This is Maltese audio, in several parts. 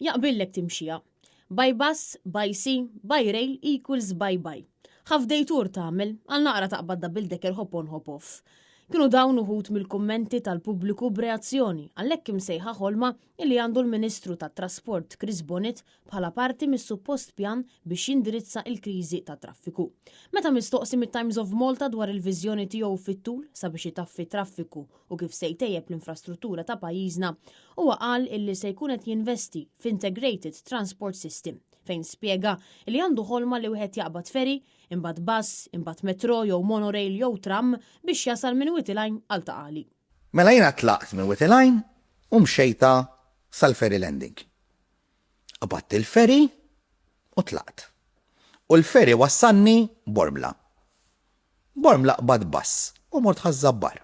Jaqbillek timxiha. By bus, by sea, by rail equals bye bye. Half day tour tagħmel, għal naqra taqbad double decker hop on hop off. Kienu dawn uħud mill-kummenti tal-pubbliku b'reazzjoni għall-hekk imsejħa ħolma illi għandu l-Ministru tat-Trasport Chris Bonett bħala parti mis-suppost pjan biex jindirizza il-kriżi tat-traffiku. Meta mistoqsi mit-Times of Malta dwar il-viżjoni tiegħu fit-tul sabiex itaffi traffiku u kif se jtejjeb l-infrastruttura ta' pajjiżna, huwa qal illi se jkun qed jinvesti f'Integrated Transport System, fejn spjega li għandu ħolma li wieħed jaqbad ferry, imbagħad bus, imbagħad metro jew monorail jew tram biex jasal minn Wied il-Għajn għal Ta' Qali. Mela jiena tlaqt minn Wied il-Għajn u mxejtha sal-ferry landing. Qbadt il-ferry u tlaqt. U l-ferry wassalni Bormla. Bormla qbadt bus u mort Ħaż-Żabbar.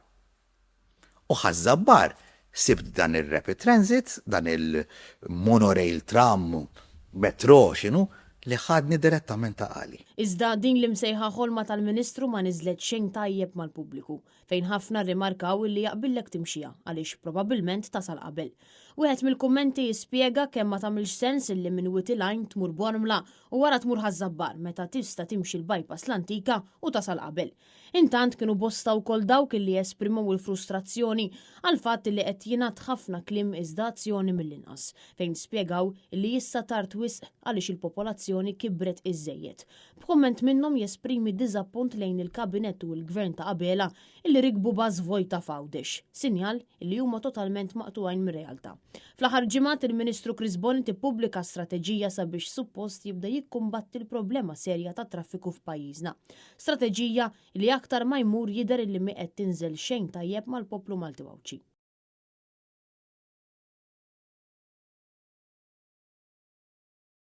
U Ħaż-Żabbar sibt dan ir-rapid transit, dan il-monorail tram, metro x'inhu, li ħadni direttament Ta' Qali. Iżda din l-imsejħa ħolma tal-Ministru ma niżlet xejn tajjeb mal-pubbliku, fejn ħafna rrimarkaw illi jaqbillek timxiha għaliex probabbilment tasal qabel. Wieħed mill-kummenti jispjega kemm ma tagħmilx sens illi minn Wied il-Għajn tmur Bormla u wara tmur Ħaż-Żabbar meta tista' timxi l-bypass l-antika u tasal qabel. Intant kienu bosta wkoll dawk illi esprimew il-frustrazzjoni għall-fatt illi qed jingħad ħafna kliem iżda azzjoni mill-inqas, fejn spjegaw illi issa tard wisq għaliex il-popolazzjoni kibret iżżejjed. B'kumment minnhom jesprimi diżappunt lejn il-Kabinett u l-Gvern ta' Abela illi rikbu bus vojta f'Għawdex, sinjal illi huma totalment maqtugħin mir-realtà. Fl-aħħar ġimgħat il-Ministru Chris Bonett ippubblika strateġija sabiex suppost jibda jikkumbatti l-problema serja tat-traffiku f'pajjiżna. Strateġija li aktar ma jmur jidher illi mhi qed tinżel xejn tajjeb mal-poplu Malti u Għawdxi.